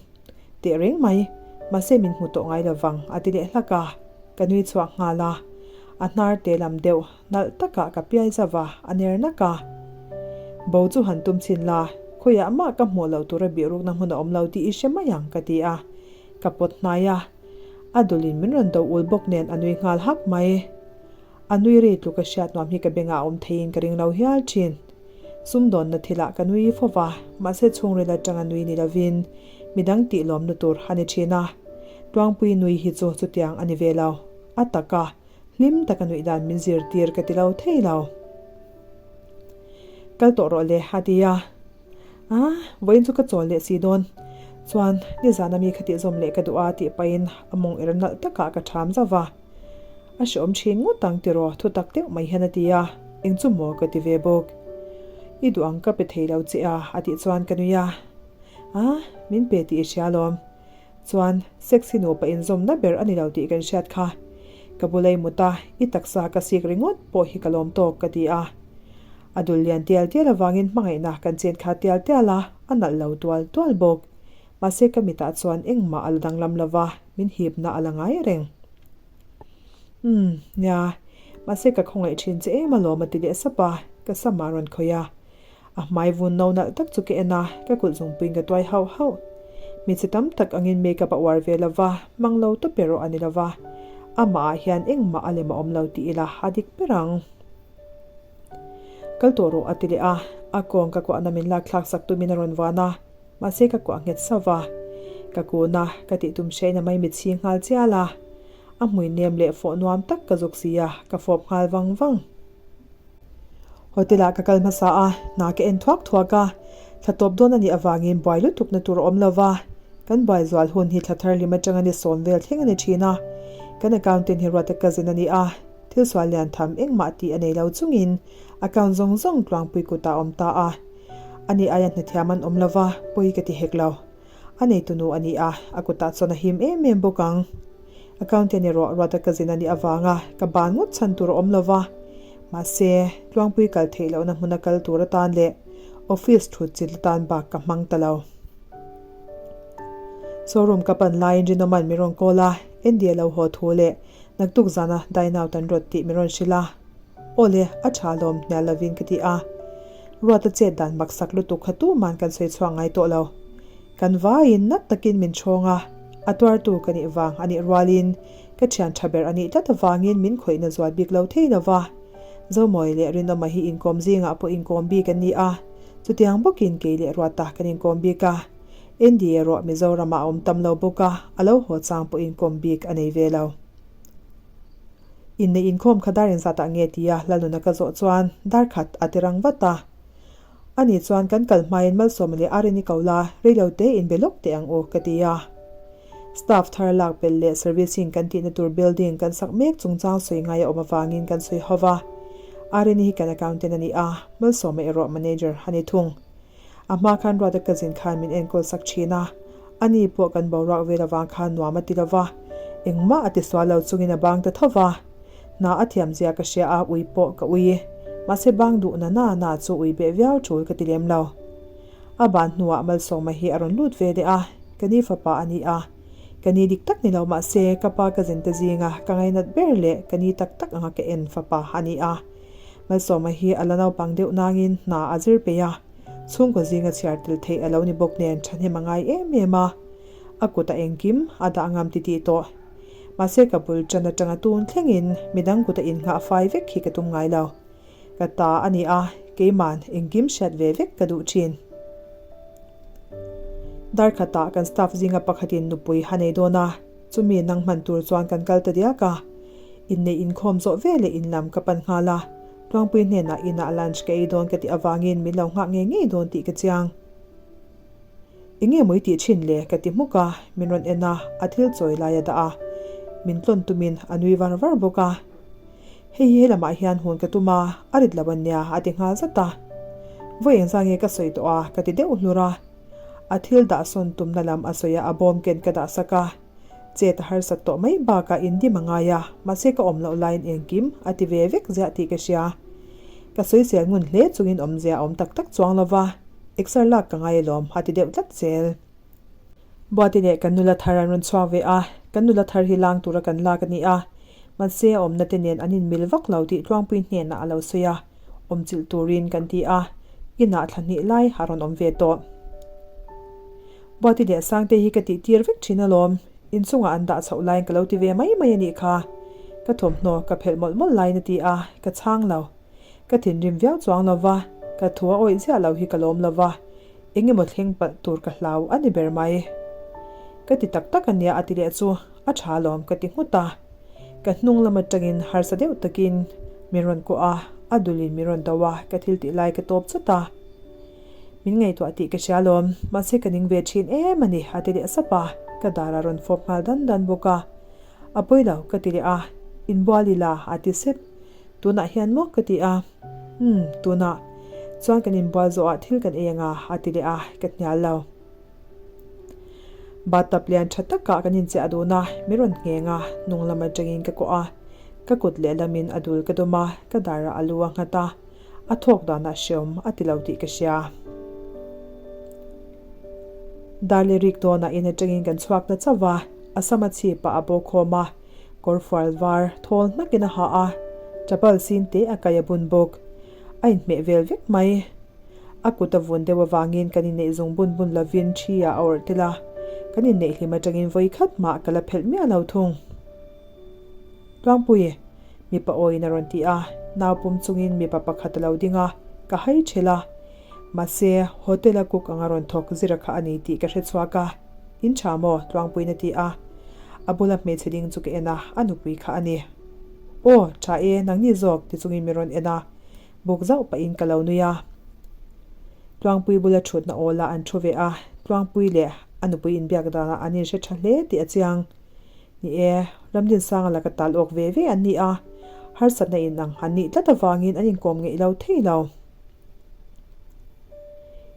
Teh reng mai, mahse min hmu tawh ngai lo vang, a ti leh hlak a, ka nui chhuak nghal a. A hnar te lam deuh nalh takah ka piai zauh a, a ner nak a. Bo chu han tum chhin la, khawiah mah ka hmuh loh tura bihrukna hmun a awm lo tih i hre mai ang, ka ti a. Ka pawt hnai a, a dulin min rawn do ul bawk nen a nui nghal hak mai. A nui ri tluk a hriat nuam hi ka bengah a awm theiin ka ring lo hial thin. Sumdawnna thilah ka nui fo va, mahse chhungril atanga nui ni lovin midang tih lawmna tur a ni thin a. Tuangpui nui hi chu chutiang a ni ve lo. A taka hlim taka nuih dan min zirtir ka ti lo thei lo. Kal tawh rawh le a ti a. A, vawiin chu ka chawl leh si dawn. Chuan, nizana mi kha tihzawm leh ka duh a tih pahin a mawng er nalh takah ka ṭham zauh va. A hreawm thin ngawt ang tiraw thu tak deuh mai hian a ti a, eng chu maw ka ti ve bawk. I duh ang ka pe thei lo che a a tih chuan ka nui a. A, min pe tih i hria alawm. Chuan, sex hi nupa inzawmna ber a ni lo tih kan hriat kha. Ka bula i mut a, i taksa ka sik ringawt pawh hi ka lawm tawk ka ti a. A dul lian tial tial avangin hmangaihna kan chen kha tial tial a, a nalh lo tual tual bawk. Mahse ka mitah chuan engmah a la danglam lo va, min hipna a la ngai reng. Umm, nia, mahse ka khawngaih thin che em alawm a ti leh sap a, ka sam a rawn khawih a. A hmai vun no nalh tak chu ka en a, ka kulh zungpuiin ka tuai hauh hauh. Hmeichhe tam tak angin makeup a uar ve lo va, hmang lo tawp erawh a ni lo va. Amah ah hian engmah a lem a awm lo tih ila a dik ber ang. Kal tawh rawh a ti leh a, a kawng ka kuahna min lak thlak sak tumin a rawn vuan a. Mahse ka kuah nghet sauh a, ka kun a, ka tih tum hrein a maimit chhing nghal chial a. A hmui nem leh fawh nuam tak ka zuk si a, ka fawp nghal vang vang. Hotel ah ka kal hmasa a, hna ka en thuak thuak a, thla tawp dawn a nih avangin buai lutuk na tur a awm lo va, kan buai zual hun hi thla thar hlim atanga ni sawn vel thleng a ni thin a, kan accountant hi Ruata cousin a ni a, thil sual lian tham engmah tih a nei lo chungin account zawng zawng tluangpui kutah a awm ta a. Ani aia hnathiam an awm lo va, pawi ka ti hek lo. A neitunu a ni a, a kutah chuan a him em em bawk ang. Accountant erawh Ruata cousin a nih avanga ka ban ngawt chhan tur a awm lo va. Mahse, Tluangpui kal theih lohna hmuna kal tur atan leh office thut chilh atan bak ka hmang ta lo. Showroom ka pan laiin Rinawman min rawn call a, Andy a lo haw thu leh naktuk zana dine out an rawt tih min rawn hrilh a. Aw le, a tha alawm hnial lovin ka ti a. Ruata chet dan maksak lutuk kha tuman kan sawi chhuak ngai tawh lo. Kan vaiin nat takin min chhawng a, a tuartu ka nih vang a nih rualin ka thian tha ber a nih tlat avangin min khawihna zual bik lo thei lo va. Zomawi leh Rinawma hi inkawm zingah pawh inkawm bik an ni a, chutiang bawkin kei leh Ruata kan inkawm bik a. Andy erawh Mizoramah a awm tam lo bawk a, a lo haw chang pawh inkawm bik a nei ve lo. Inneih inkhawm kha dar engzatah nge tia Lalnuna ka zawh chuan dar khat a ti rang vat a. Ani chuan kan kal hmain Malsawma leh Arini ko la, reilo te inbe lawk teh ang u ka ti a. Staff thar lak belh leh servicing kan tihna tur building kan sak mek chungchang sawi ngai a awm avangin kan sawi ho va. Arini hi kan accountant a ni a, Malsawma erawh manager a ni thung. A hma khan Ruata cousin khan min enkawl sak thin a, ani pawh kan boruak vel avang khan nuam a ti lo va, engmah a ti sual lo chungin a bang ta tho va. Hna a thiam zia ka hria a, ui pawh ka ui. Mahse bang duh na na na chu ui beh viau tul ka ti lem lo. A ban hnuah Malsawma hi a rawn lut ve leh a, ka ni fapa a ni a. Ka ni dik tak ni lo mahse ka pa cousin te zinga ka ngainat ber leh ka ni tak tak anga ka en fapa a ni a. Malsawma hi a la naupang deuh nangin hna a zir peih a, chhungkaw zinga chhiar tel theih a lo ni bawk nen thahnem a ngai em em a, a kut a engkim a dah ngam ti tih tawh. Mahse ka bul tan atanga tun thlengin midang kut a innghah fai vek hi ka tum ngai lo. Ka ta a ni a, keiman engkim hriat ve vek ka duh thin. Dar khatah kan staff zinga pakhatin nupui a nei dawn a, chumi nang hman tur chuan kan kal ta diak a. Inneih inkhawm zawh ve leh in lam ka pan nghal a, Tluangpui hnenah inah lunch ka ei dawn ka tih avangin min lo nghak ngei ngei dawn tih ka chiang. Enge maw i tih thin le? ka ti hmuk a, min rawn en a, a thil chawi lai a dah a, min tlawn tumin a nui var var bawk a. Hei hi helamah hian hun ka tum a, a rit lo a nia a ti nghal zat a. Vawi engzah nge ka sawi tawh a ka ti deuh hlur a. A thil dah sawn tumna lam a sawi a, a bawm ken ka dah sak a. Chet a harsat tawh mai bakah indim a ngai a, mahse ka awm loh laiin engkim a ti ve vek ziah tih ka hria. Ka sawisel ngun hle chungin awmzia a awm tak tak chuang lo va, exer lak ka ngai alawm a ti deuh tlat zel. Buati leh kan nula thar an rawn chhuak ve a, kan nula thar hi lang tura kan lak a ni a, mahse a awmna te nen an inmil vak lo tih Tluangpui hnenah a lo sawi a, awmchilh turin kan ti a, inah thla hnih lai a rawn awm ve tawh. Buati leh Sangte hi ka tih tir vek thin alawm, inchungah an dah chhoh laiin ka lo ti ve mai mai a nih kha, ka thawmhnaw ka phelh mawlh mawlh laiin a ti a, ka chhang lo. Ka thinrim viau chuang lo va, ka thu a awih ziah lo hi ka lawm lo va, eng emaw thleng palh tur ka hlau a ni ber mai. Ka ti tak tak a nia a ti leh chu a tha alawm ka ti nghut a. Ka hnung lam atangin harsa deuh takin min rawn kuah a, a dulin min rawn do a, ka thil tih lai ka tawp chawt a. Min ngaihtuah tih ka hria alawm, mahse ka ning ve thin em a ni a ti leh sap a, ka dar a rawn fawp nghal dan dan bawk a. A pawi lo ka ti leh a, inbual ila a ti sep. Tunah hian maw ka ti a. Umm, tunah. Chuan kan inbual zawhah thil kan ei anga a ti leh a, ka hnial lo. Bathtub lian tha takah kan inchiah dun a, min rawn ngheng a, hnung lam atangin ka kawh a. Ka kut lehlamin a dul ka dawm a, ka darah a lu a nghat a. A thawk danah hreawm a ti lo tih ka hria. Dar leh rik dawnah in atangin kan chhuak ta chauh va, a sam a chhipah a bawk khawm a, kawr fual var thawl hnakin a ha a, chapal sin te a kai a bun bawk. A inhmeh vel vek mai. A kut a vun deuh avangin kan inneih zung bun bun lovin thi ah a awrh tel a, kan inneih hlim atangin vawi khat mah ka la phelh miah lo thung. Tlangpui, mipa awiin a rawn ti a, nau pum chungin mipa pakhat a lo ding a, ka hai ṭhel a. Mahse, hotel a cook anga rawn thawk zira kha a ni tih ka hre chhuak a, In ṭha maw? Tluangpuiin a ti a. A bula hmeichhe ding chu ka en a, a nupui kha a ni. Aw, ṭha e, nangni zawk, ti chungin min rawn en a, buk zauh pahin ka lo nui a. Tluangpui bula ṭhutna awlah an ṭhu ve a, Tluangpui leh a nupui inbiak danah an inhre ṭha hle tih a chiang. Ni e, Ramdinsanga laka tal awk ve ve an ni a, harsatna in ang an nih tlat avangin an inkawm ngeih lo thei lo.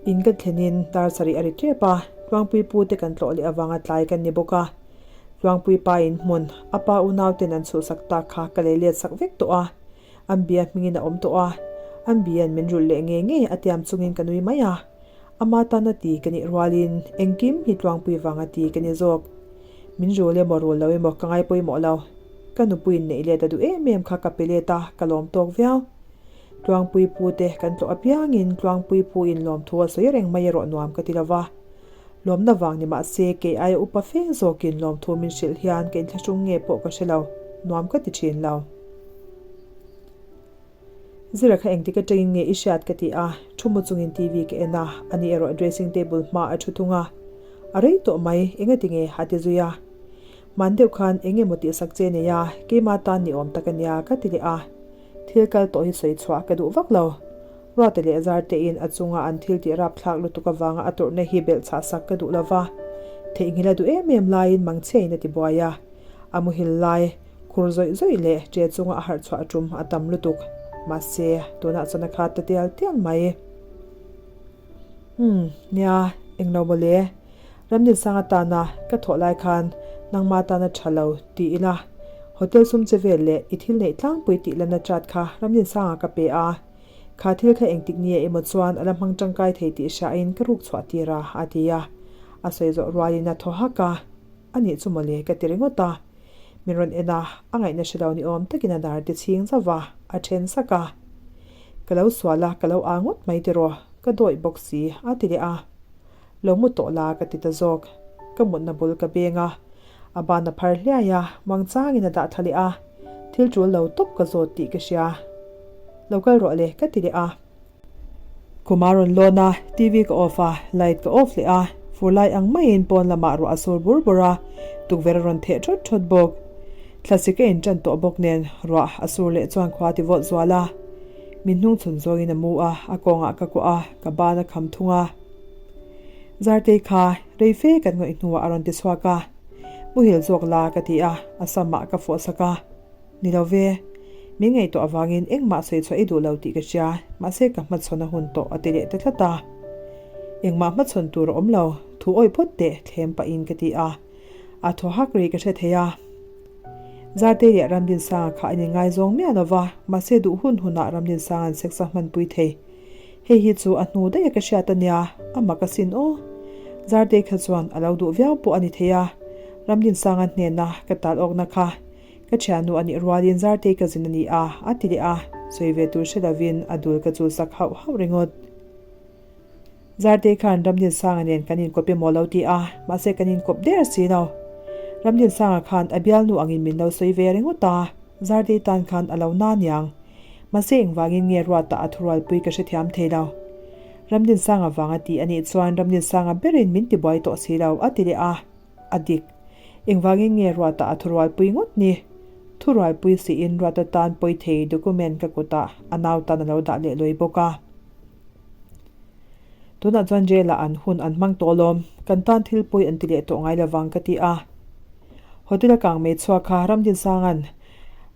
In ka thlenin dar sarih a ri tep a, Tluangpui pu te kan tlawh leh avanga tlai kan ni bawk a. Tluangpui pa in hmun, a pa unau ten an chhuhsak tak kha ka lei let sak vek tawh a, an bia hmingin a awm tawh a, an bia'n min rulh leh ngei ngei a tiam chungin ka nui mai a. Ama tan a ti ka nih rualin engkim hi Tluangpui vanga ti ka ni zawk. Min rul emaw rul lo emaw ka ngai pawimawh lo. Ka nupuiin neih let a duh em em kha ka pe let a, ka lawm tawk viau. Tluangpui pu te kan tlawh apiangin Tluangpui pu in lawmthu a sawi reng mai erawh nuam ka ti lo va. Lawmna vang ni mah se kei aia upa fe zawkin lawmthu min hrilh hian ka inthlahrung nge pawh ka hre lo, nuam ka ti thin lo. Zira kha engtik atangin nge i hriat ka ti a, thu mu chungin TV ka en a, ani erawh dressing table hma a thu thung a. A rei tawh mai, engati nge a ti zui a. Hman deuh khan eng emaw tihsak che nei a, keima tan ni awm tak a nia ka ti leh a. Thil kal tawh hi sawi chhuah ka duh vak lo. Ruate leh Zartein a chunga an thil tih rapthlak lutuk avanga a tawrhna hi belh chhah sak ka duh lo va, theihnghilh a duh em em laiin mangchhiain a ti buai a. A muhil lai Khur zawih zawih leh ṭe chunga a harh chhuah ṭum a tam lutuk. Mahse, tunah chuan a khat ta tial tial mai. Umm, nia, englo maw le. Ramdinsang atana ka thawh lai khan nangma atana ṭha lo ti ila. Hotel sum che vel leh i thil neih tlangpui tih lanna chat kha Ramdinsanga ka pe a. Kha thil kha engtik nia emaw chuan a la hmang ṭangkai thei tih hriain ka ruk chhuah tir a, a ti a. A sawi zawh rualin a thaw hak a. A nih chu mawle ka ti ringawt a. Min rawn en a, a ngaihna hre lo ni awm takin a dar ti chhing zauh va, a then sak a. Ka lo sual a, ka lo aa ngawt mai tiraw, ka dawih bawk si, a ti leh a. Lo mu tawh la ka ti ta zawk. Ka mutna bul ka beng a, a ban a phar hliai a, muangchangin a dah thla leh a, thil tul lo tawp ka zawt tih ka hria. Lo kal rawh le ka ti leh a. Khum a rawn lawn a, TV ka off a, light ka off leh a, fur lai ang maiin pawn lamah ruah a sur bur bur a, tukverh a rawn theh thawt thawt bawk. Thlasik a intan tawh bawk nen ruah a sur leh chuan khua ti vawt zual a. Min hnung chhun zawngin a mu a, a kawngah ka kuah a, ka ban a kham thung a. Zartei kha rei fe kan ngawih hnuah a rawn ti chhuak a, Muhil zawk la ka ti a, a samah ka fawhsak a. Ni lo ve. Min ngaihtuah avangin engmah sawi chhuah i duh lo tih ka hria, mahse ka hmachhawn a hun tawh a ti leh ta tlat a. Engmah hmachhawn tur a awm lo, thu awih phawt teh thlem pahin ka ti a. A thaw hak rei ka hre thei a. Zarte leh Ramdinsanga kha an inngaizawng miah lo va, mahse duh hun hunah Ramdinsanga'n sex a hmanpui thei. Hei hi chu a hnu daih a ka hriat a nia, a mak asin aw. Zarte kha chuan a lo duh viau pawh a ni thei a, Ramdinsanga hnena ka tal awkna kha ka thiannu a nih rualin Zarte ka zin a ni a, a ti leh a, sawi ve tur hre lovin a dul ka chulsak hauh hauh ringawt. Zartei khan Ramdinsanga nen kan inkawp emaw lo ti a, mahse kan inkawp der si lo. Ramdinsanga khan a bialnu angin min lo sawi ve ringawt a, Zartei tan khan a lo na niang. Mahse engvangin nge Ruata a thurualpui ka hrethiam thei lo. Ramdinsanga vang a ti a nih chuan Ramdinsanga berin min tibuai tawh si lo a ti leh a, a dik. Engvangin nge Ruata a thurualpui ngawt ni? Thurualpui siin Ruata tan pawi thei document ka kutah a nau tan a lo dah leh lawi bawk a. Tunah chuan jail ah an hun an hmang tawh alawm, kan tan thil pawi an ti leh tawh ngai lovang ka ti a. Hotel a kang mai chhuak kha Ramdinsanga'n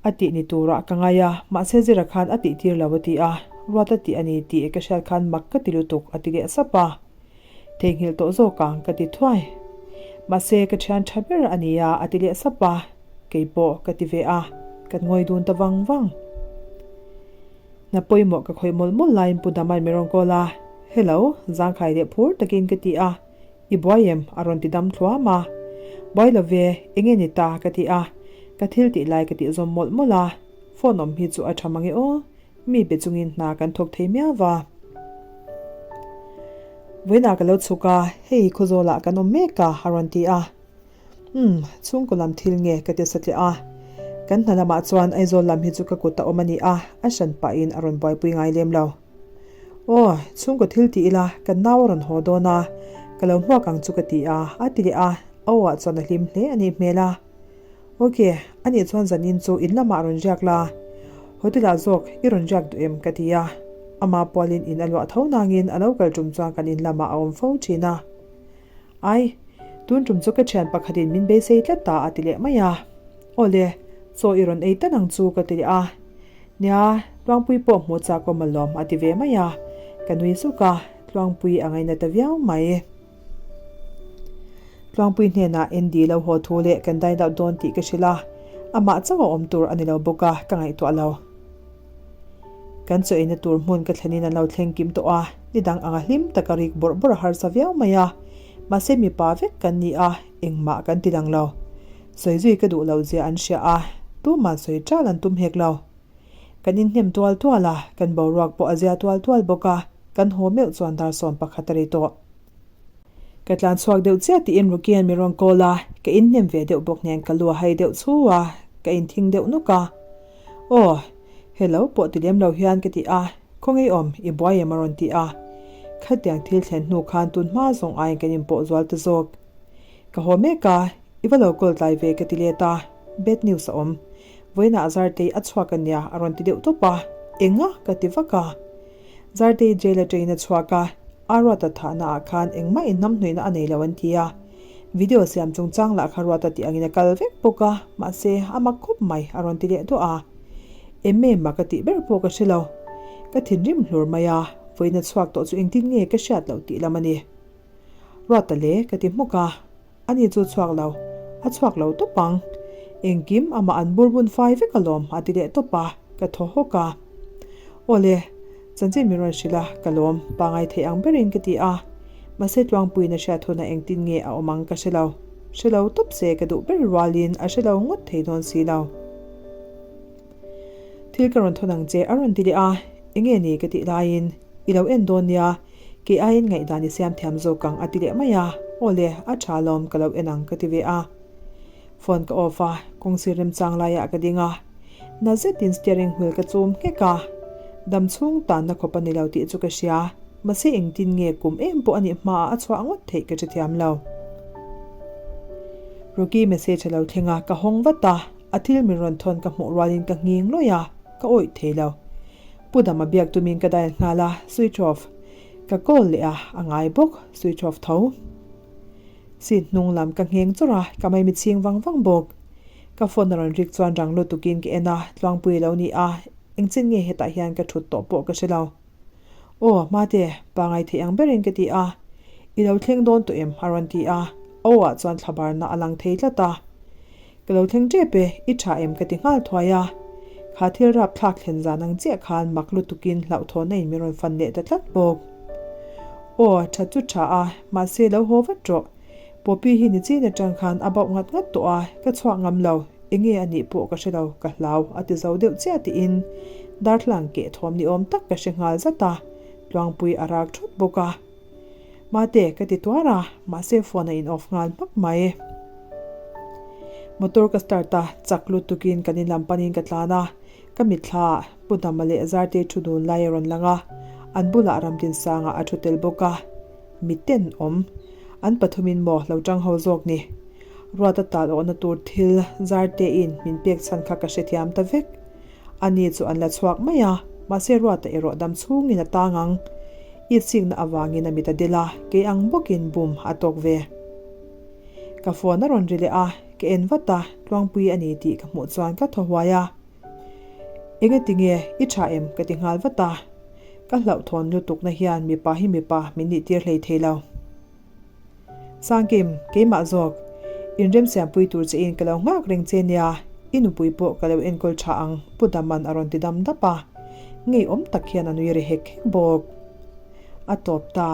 a tih ni turah ka ngai a, mahse Zira khan a tih tir lo a ti a, Ruat a tih a ni tih ka hriat khan mak ka ti lutuk a ti leh sap a. Theihnghilh tawh zawk ang ka ti thuai. Mahse ka thian tha ber a nia a ti leh sap a, keipawh ka ti ve a, kan ngawi dun ta vang vang. Hna pawimawh ka khawih mawlh mawlh laiin Pu Dama'n min rawn call a, Hello, zangkhai leh phur takin ka ti a, I buai em? a rawn ti dam thluam a. Buai lo ve, eng nge ni ta? ka ti a, ka thil tih lai ka tih zawm mawlh mawlh a, phone awm hi chu a tha mang e aw, mi be chungin hna kan thawk thei miau va. Vawiinah ka lo chhuk a, hei Khawzawlah kan awm mek a, a rawn ti a. Umm, chhungkaw lam thil nge ka ti satliah a. Kan hna lamah chuan Aizawl lam hi chu ka kut a awm a ni a, a hran pahin a rawn buaipui ngai lem lo. Aw, chhungkaw thil ti ila, kan nau a rawn haw dawn a, ka lo hmuak ang chu ka ti a, a ti leh a, a aw ah chuan a hlim hle a nih hmel a. Ok, anih chuan zanin chu in lamah rawn riak la, hotel ah zawk i rawn riak duh em ka ti a. Ama pualin in a luah tho nangin a lo kal tum chuan kan in lamah a awm fo thin a. Ai, tun tum chu ka thian pakhatin min beisei tlat ta a ti leh mai a. Awle, chaw i rawn ei tan ang chu ka ti leh a. Nia, Tluangpui pawh hmuh chak awm alawm a ti ve mai a. Ka nui zuk a, Tluangpui a ngaina ta viau mai. Tluangpui hnenah Andy lo haw thu leh kan dine out dawn tih ka hrilh a, amah chauh a awm tur a ni lo bawk a, ka ngaihtuah lo. Kan chaw eina tur hmun ka thlenin an lo thleng kim tawh a, ni dang anga hlim taka rik bawrh bawrh a harsa viau mai a, mahse mipa vek kan ni a, engmah kan ti lang lo. Sawi zui ka duh loh zia an hria a, tuman sawi ṭal an tum hek lo. Kan inhnem tual tual a, kan boruak pawh a zia tual tual bawk a, kan haw meuh chuan dar sawm pakhat a ri tawh. Ka tlan chhuak deuh chiah tiin Rukian min rawn call a, ka inhnem ve deuh bawk nen ka lu a hai deuh chhu a, ka inthing deuh nuk a. Aw, hello pawh ti lem lo hian ka ti a, khawngaih awm, i buai em a rawn ti a. Khatiang thil thlen hnu khan tun hma zawng aiin kan inpawh zual ta zawk. Ka haw mek a, i va lo call tlai ve ka ti let a, bad news a awm. Vawiinah Zartei a chhuak a nia a rawn ti deuh tawp a, enga ka ti vak a. Zartei jail atangin a chhuak a, a Ruata thahna ah khan engmah inhnamhnuihna a nei lo an ti a. Video siam chungchang lah kha Ruata tih angin a kal vek bawk a, mahse a mak khawp mai a rawn ti leh duah a. Emme mak a tih ber pawh ka hre lo. Ka thinrim hlur mai a, vawiin a chhuak tawh chu engtin nge ka hriat loh tih lam a ni. Ruata le ka ti hmuk a. Ani chu chhuak lo, a chhuak lo tawp ang. Engkim amah an burbun fai vek alawm a ti leh tawp a, ka thaw hawk a. Awle, chanchin min rawn hrilh a, ka lawm, pangai theih ang berin ka ti a. Mahse Tluangpuiin a hriat hunah engtin nge a awm ang ka hre lo. Hre lo tawp se ka duh ber rualin a hre lo ngawt thei dawn si lo. Thil ka rawn thawn ang che a rawn ti leh a, enge ni ka tih laiin i lo en dawn nia, Kei aiin ngaihdan i siam thiam zawk ang a ti leh mai a, aw le, a tha alawm ka lo en ang ka ti ve a. Phone ka off a, kawngsir remchang laiah ka ding a, na zetin steering wheel ka chum nghek a, dam chhung tanna khawp a ni lo tih chu ka hria, mahse engtin nge kum em pawh a nih hmaah a chhuah ngawt theih ka hrethiam lo. Rocky message a lo thleng a, ka hawng vat a, a thil min rawn thawn ka hmuh rualin ka nghing lawih a, ka awih thei lo. Pu Dama biak tumin ka dial nghal a, switch off. Ka call leh a, a ngai bawk, switch off tho. Seat hnung lam ka ngheng chawrh a, ka maimi chhing vang vang bawk. Ka phone a rawn rik chuan rang lutukin ka en a, Tluangpui lo ni a, engchin nge hetah hian ka thut tawh pawh ka hre lo. Aw, Mate, pangai theih ang berin ka ti a. I lo thleng dawn tawh em? a rawn ti a, aw ah chuan thlabarna a lang thei tlat a. Ka lo thleng tep e, i tha em ka ti nghal thuai a. Kha thil rap thlak thlen zan ang chiah khan mak lutukin hlauhthawnna in min rawn fan leh ta tlat bawk. Aw, tha chu tha a, mahse lo haw vat rawh. Poppy hi ni chin atang khan a bauh ngat ngat tawh a, ka chhuak ngam lo, enge a nih pawh ka hre lo, ka hlau, a ti zo deuh chiah tiin darthlalang keh thawm ni awm tak ka hre nghal zat a, Tluangpui a rak thut bawk a. Mate, ka ti tuar a, mahse phone a in off nghal hmak mai. Motor ka start a, chak lutukin kan in lam panin ka tlan a, ka mitthla ah Pu Dama leh Zartei thu dun lai a rawn lang a, an bulah Ramdinsanga a thu tel bawk a. Mi ten awm. An pathumin maw lo tang ho zawk ni. Ruata tal awhna tur thil Zarteiin min pek chhan kha ka hrethiam ta vek. Ani chu an la chhuak mai a, mahse Ruata erawh dam chhungin a tang ang. I chikna avangin a mit a del a, kei ang bawkin bum a tawk ve. Ka phone a rawn ri leh a, ka en vat a, Tluangpui a ni tih ka hmuh chuan ka thaw huai a. Engati nge i tha em? ka ti nghal vat a. Ka hlauhthawn lutukna hian mipa hi mipa min nih tir hlei thei lo. Sangkim, keimah zawk, inremsiampui tur che in ka lo nghak reng che nia, i nupui pawh ka lo enkawl tha ang, Pu Daman a rawn ti dam dap a. Ngeiawm tak hian a nui ri hek hek bawk. A tawp ta.